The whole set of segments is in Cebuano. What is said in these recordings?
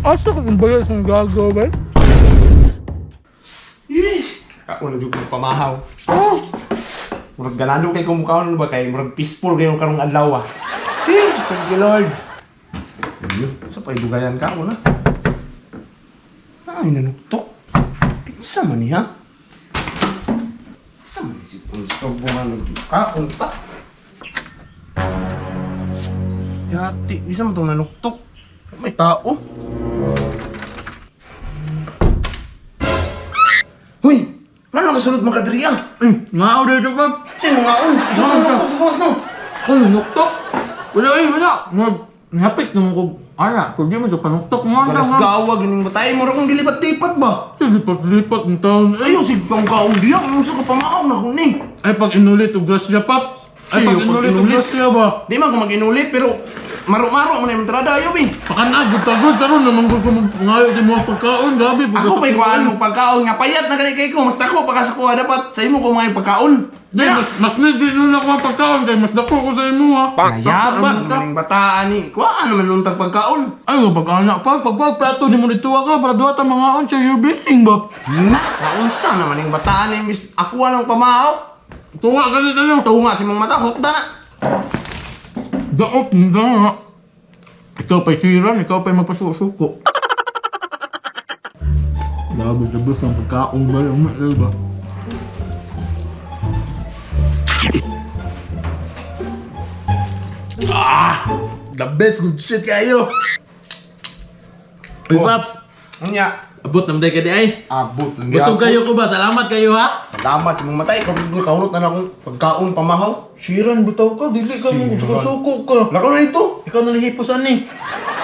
Asa ka kung balas ng gagaw ba? Kaon na jud ko pamahaw. Oh! Murag ganado kay kumukaon ba kay murag peaceful kayo karong adlaw ah. See, thank you Lord. Ayun, sa paidugayan ka una. Ay, nanuktok. Kinsa man niya? Sa man si Ponstorbo nga nagkaon ta? Yati, bisa mo itong nanuktok. May tao. Hoy! Nga nakasulod mga kadriya? Nga dito ba? Sino nga on? Nga on? Sa no? Ay, nuktok. Wala ay, wala. Mag, hapit naman ko. Ana, pwede mo ito panuktok nga Galas na. gawag yung matay mo kung gilipat-lipat ba? Lipat-lipat ng taon. Ay, Ayaw, sige pang kaon diya. Ano sa kapamahaw na kung ni? ay pag inulit og grasya, Paps. Ay, Siyo, pag pag inulit og inulit. grasya ba? Di man ko mag-inulit pero maro-maro mo na yung trada ayaw eh. Pakanag, gud taron naman ko ngayo di mo ang pagkaon, grabe. Ako pa'y kuhaan mo pagkaon nga payat na gani kay ko. Mas dako pa ka sa kuha dapat sa imo ko mga yung pagkaon. Di, mas medyo nun ako ang pagkaon kay mas dako ko sa imo ha. Nayabang naman yung bataan ni. Kuhaan naman nung pagkaon. Ay, pag-anak pa, pag plato di mo dito ka para duha ta mga on sa your blessing ba? Na, naunsa naman yung bataan ni Miss ako anong pamahaw. Tunga ka dito no. Tunga si mong mata, hukda na. Daot na. Ikaw pa'y siran, ikaw pa'y magpasusuko. Grabe, labas ang pagkaon ba? Yung mga ba? Ah! The best good shit kayo. Uy, Oh. Paps! Unya, Abot naman ka di ay. abot lang Busog kayo ko ba? Salamat kayo ha. Salamat sa mong matay. Kapag kahurot na akong pagkaon pamahaw. Siran, bitaw ka. Dili ka mo. Siran. Suko ka. Lakaw na ito. Ikaw na nahipusan ni.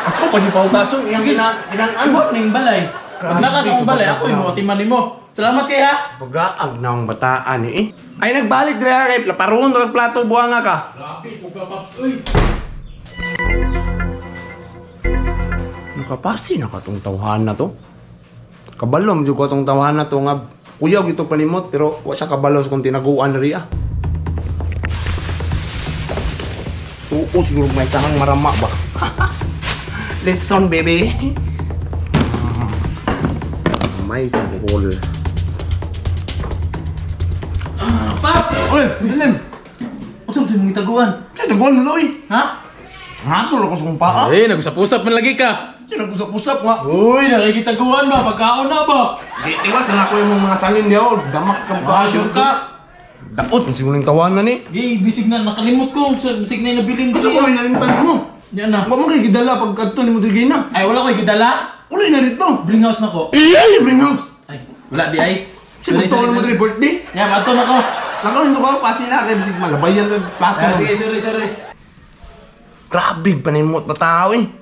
Ako pa si Paugason. Iyang ginaan. Ano na yung balay? Pag nakas akong balay, ako yung mga mo. Salamat kayo ha. Bagaag na ang bataan eh. Ay nagbalik dira kay paron ra plato buanga ka. Grabe, puga Paps. Uy! Nakapasi na katong tawhan na to. Kabalo man jud ko atong tawhan na to nga kuyaw gito panimot pero wa siya kabalo sa kung tinaguan na riya. Tuo siguro may sahang marama ba. Let's on baby. May sa bukol. Paps! Uy, Salim! Usap tayo mong itaguan. Tinaguan mo na oy. Ha? Hatol ako sa kong paa. Eh, nag-usap-usap man lagi ka. Sinag-usap-usap nga. Uy, nakikitaguan ba? Pagkaon na ba? Di, tiwas na ako yung mga salin diya. oh. Damak ka Ah, sure ka. Daot, ang siguling tawanan ni. Di, bisig na. Nakalimot ko. Bisig na yung nabiling Gusto ko may nalimtan mo. Yan na. Wa mo kay gidala pag kadto ni mo na. Ay, wala ko'y gidala. Uli na rito. Bring house na ko. Ay, bring house. Ay, wala di ay. Sige, gusto ko na mo diri birthday. Yan, ato na ko. Nakaw nito ka pasi na kay bisig malabayan kay plato. Ay, sige, sorry, sorry. Grabe panimot pa tao eh.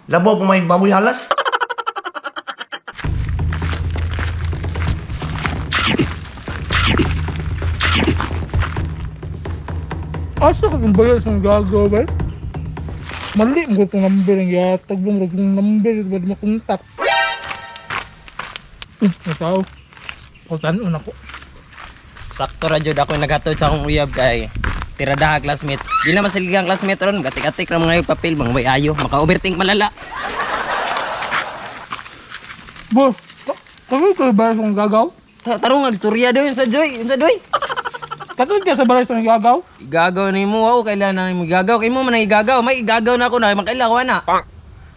Labaw pa may baboy halas. Asa ka kung balas ng gagaw ba? Mali mo itong number ang yatag mo, murag yung number, ba di makontak? May tao. O, tanon ako. Sakto ra jud ako naghatod sa akong uyab kay tiradaha classmate. Di na masaligang classmate ron, gatik-atik ra mga papel, mga may ayo, maka-overthink malala. Bo, kagod ka sa balay ng gagaw? Tarong agstorya daw yun sa Joy, yun sa Doy. Kagod ka sa balay ng gagaw? Igagaw ni mo, wow, kailan na mo igagaw. Kay mo man ang igagaw, may igagaw na ako na, makaila ko na.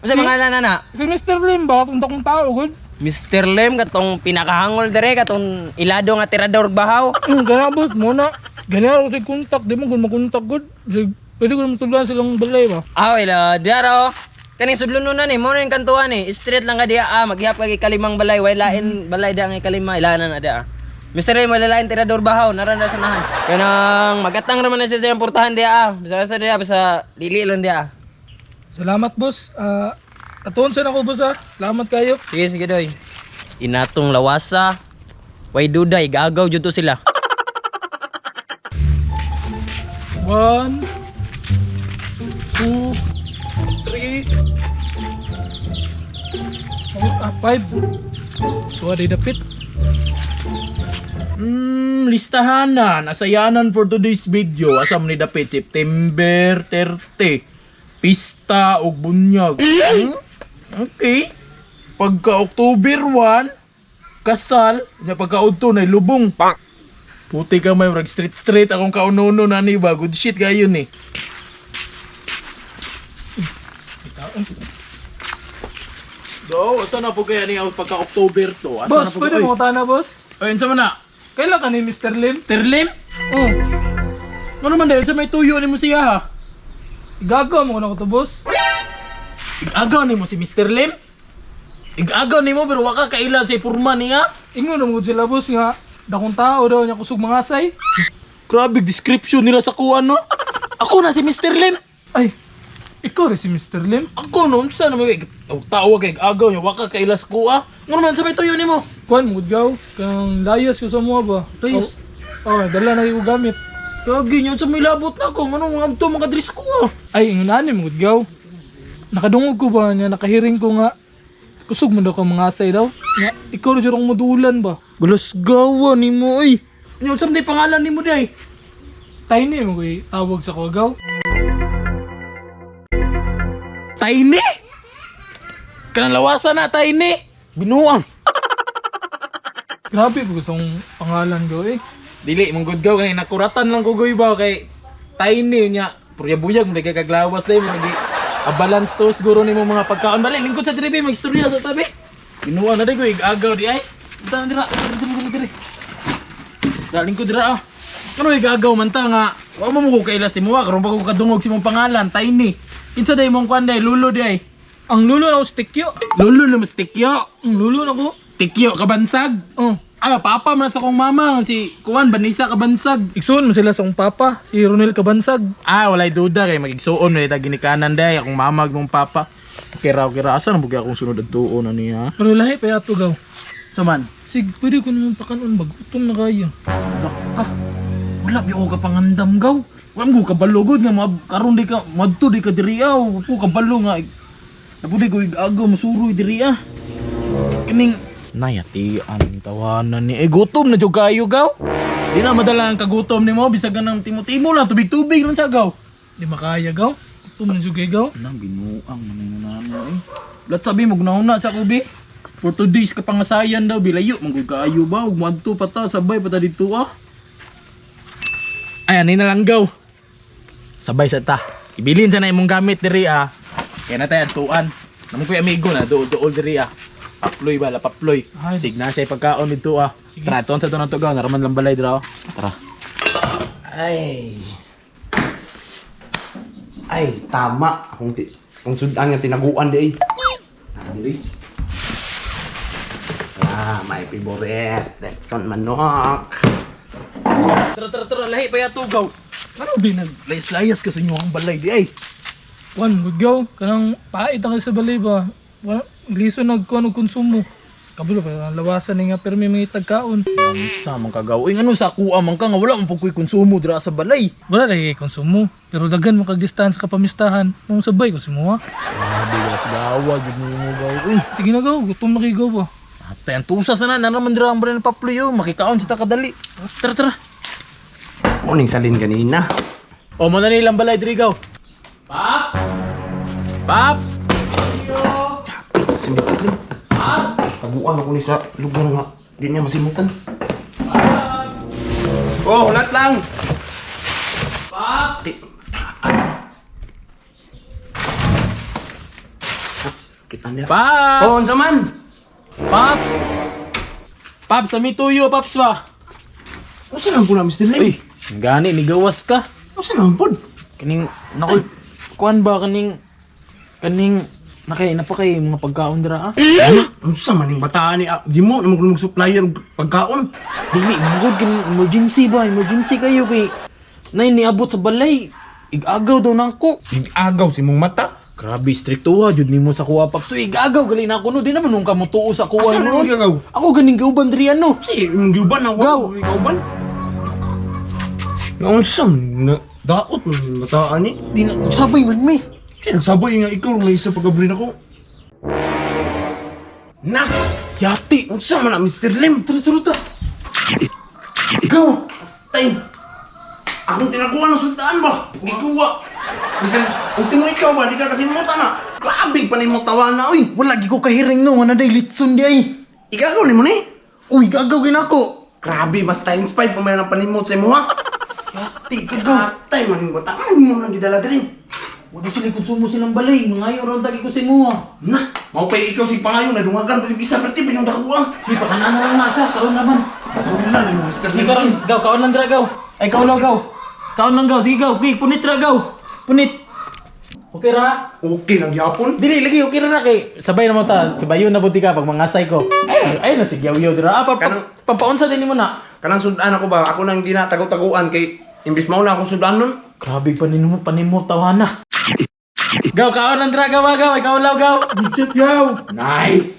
Unsa pangalan na na? Si Mr. Lim ba? Katong dakong tao, good? Mr. Lem katong pinakahangol dere katong ilado nga tirador bahaw. Gana boss, muna. Gana ako sa kontak, di mo gud makontak good. Sige, pwede ko naman tuluan silang balay ba? Ah, wala, diara oh. Kaning sudlon nun ni, mo na yung kantuan eh. Straight lang ka diya, ah, maghihap ka ikalimang balay, way lain balay da ang ikalima, ilanan na diya. Mr. Ray, wala lain tirador bahaw, naran na sanahan. Kanang magatang raman na siya sa iyang portahan diya, ah. Basta sa diya, basta dili lang diya. ah. Salamat boss. Ah, atuon sa ako boss ah. Salamat kayo. Sige, sige doy. Inatong lawasa, way duday, gagaw jud to sila. 1, 2, 3, 4, 5. Tuwa di dapit. Listahanan, asayanan for today's video. Asa man ni dapit September 30. Pista og bunyag. Okay. Pagka October 1, kasal, nya pagka udto na lubong. Puti ka may murag street street akong kaunono na ni ba. Good shit kayo ni. Go, asa na po kaya niya pagka October to? Asa Boss, na po pwede mo na, boss? Oy, unsa man na? Kailan ka ni Mr. Lim? Terlim? Oh, Ano man dahil sa may tuyo ni mo siya ha? igagaw mo ko na ko to, boss. Igagaw ni mo si Mr. Lim? Igagaw ni mo pero waka kaila sa ipurma niya? Ingon na mo sila, boss, nga dakong tao daw niya kusog mga say. Grabe description nila sa kuan no. Ako na si Mr. Lim. Ay, ikaw rin si Mr. Lim. Ako no, unsa na may tawa kay igagaw niya waka kaila sa kuha. Ano man sa may tuyo nimo? Kuan mo gaw, kang layas ko sa mga ba. Layas? Oh, oh, dala na yung gamit. Gagi niya sa may labot na ako. Ano mga abto mga dress ko ah. Ay, ingon ani mo gaw. Nakadungog ko ba niya, nakahiring ko nga. Kusog mo daw ka mga asay daw. Nga, ikaw rin akong madulan ba? Gulos gawa nimo oy. Nya unsa man day pangalan nimo day? Tiny mo ko tawag sa kagaw. Tiny? Kanang lawasan na Tiny. Binuang. Grabe po gusto kong pangalan ko eh. Dili mong good gaw kay nakuratan lang ko goy ba kay Tiny nya. Purya buyag mo kay kaglawas day mo nagi a balance to siguro nimo mga pagkaon. Bali lingkod sa diri magstorya sa tabi. Binuang na day ko igagaw di ay. Buta na dira, diri diri diri. Dira lingkod dira ah. Kano igagaw man ta nga wa mo mo ko kaila si mo karon pa ko kadungog si mong pangalan Tiny. Kinsa day mong kuan day lulo di ay. Ang lulo na ako si Tikyo. Lulo na mas tikyo. Ang lulo na ko. Tikyo kabansag. Oh, Ah, papa man sa kong mama si Kuan Vanessa Kabansag. igsuon mo sila sa akong papa, si Ronel Kabansag. Ah, walay duda kay magigsuon na ita ginikanan day akong mama ug mong papa. Okay raw, okay raw. Asa na bugi akong sunod adtuon na niya? Pero lahi pa yato gaw. So man, Sig, pwede ko naman pakanon bagutom na kaya. laka. Wala bi ako kapangandam gaw. Wala mo kabalugod nga karon di ka madto di ka diri aw. Ko kabalo nga napudi ko igagaw masuroy diri ah. Kining nayati ang tawanan ni eh gutom na jud kayo gaw. Di na madala ang kagutom nimo bisag ganang timo-timo lang tubig-tubig lang sa gaw. Di makaya gaw. Gutom na jud kay gaw. Na binuang man yung nano eh. Lat sabi mo gnauna sa kubi. For 2 days ka pangasayan daw bilayo man gud kaayo ba ug moadto pa ta sabay pa ta didto ah. Ay ani na lang gaw. Sabay sa ta. Ibilin sa na imong gamit diri ah. Kaya na tayo adtuan. Namo koy amigo na duol-duol diri ah. Paploy ba la paploy. Ay. Sig na siya pagkaon didto ah. Tara tuon sa to na to gaw naraman lang balay dira oh. Tara. Ay. Ay, tama. Akong ti akong sudan nga tinaguan di ay. Diri. Ah, my favorite. Letson manok. Tara tara tara lahi pa yato gaw. Ano ba naglayas-layas ka sa inyo ang balay di ay? Kuan mo gaw, kanang pait ang sa balay ba. Wa liso nagkuan og konsumo. Kabalo pa ang lawasan ni nga permi mga tagkaon. Sa man kagaw. Uy, ngano sa kuha man ka nga wala man pud ko'y konsumo dira sa balay. Wala lagi kay konsumo, pero daghan mo kag distance ka pamistahan mong sabay ko si moha. Grabe gas gawa gid mo gaw. Uy, Sige na gaw, gutom na kay gaw ba. atay ang tusa sana na naman dira ang balay ng paploy oh. Makikaon sa ta kadali. Tara tara. Morning salin ganina. O mo na nilang balay diri gaw. Paps! Paps! Si Mr. Lim. Taguan ako ni sa lugar nga. Di niya masimutan. Oh, hulat lang. Paps! Ti. Kita niya. Paps! Oh, unsa man? Paps! Paps, ami tuyo, Paps ba? Unsa naman po na Mr. Lim? Uy, gani ni gawas ka. Unsa naman po? Kaning nako kuan ba kaning kaning nakay napakay mga pagkaon dira ah. Unsa man ning bataan ni ah, di mo na mag supplier og pagkaon. Dili, mugod kini emergency ba? Emergency kayo kay nay niabot sa balay. Igagaw daw nangko. Igagaw si mong mata. Grabe strikto ha jud nimo sa kuha Paps. Uy, igagaw gali na ako no. Di naman nung kamutuo sa kuha Asa no. na igagaw? Ako ganing giuban diri ano. Si imong giuban na Gaw. wa giuban. Nga unsa man na daot man ning bataan ni. Di na sabay man mi. Si nagsabay nga ikaw may isa pagkabrin ako. Na! Yati. Unsa man na Mr. Lim? Tara tara ta. Gaw! Tay! Akong tinakuha ng sundaan ba? Gikuha! Bisan, ultimo ikaw ba? Di ka kasi mo na. Grabe pa nimo tawa na, uy! Wala gi ko kahiring no, nga na day litson di ay. Igagaw ni mo ni? Uy, gagaw ginako. Grabe, mas times 5 pa may ang panimot sa imo ha. Yati, kagaw. Tay, man, bata ka mo nang gidala diri. Wala sila konsumo silang balay, mangayo ra tagi ko sa imo. Ah. Na, mao pa ikaw si pangayo na dungagan ko yung isa perti pa yung dakuha. Di pa kanan na lang nasa, karon naman. Sulan ni Mr. Sige karon, gaw kaon lang dira gaw. Ay kaon lang gaw. Kaon lang gaw, sige gaw, okay, punit ra gaw. Punit. Okay ra? Okay lang yapon. Dili lagi okay ra na kay sabay na mo ta, sabayon na buti ka pag mangasay ko. Ay na sige yaw dira. Ah, pa, pa, pampaunsa din nimo na. Kanang sudan ako ba? Ako nang ginatago-taguan kay imbis mao na akong sudan nun. Grabe pa nimo panimo tawana. Gaw kaon lang dira gaw ah, gaw, ay kaon lang gaw. Legit gaw. Nice.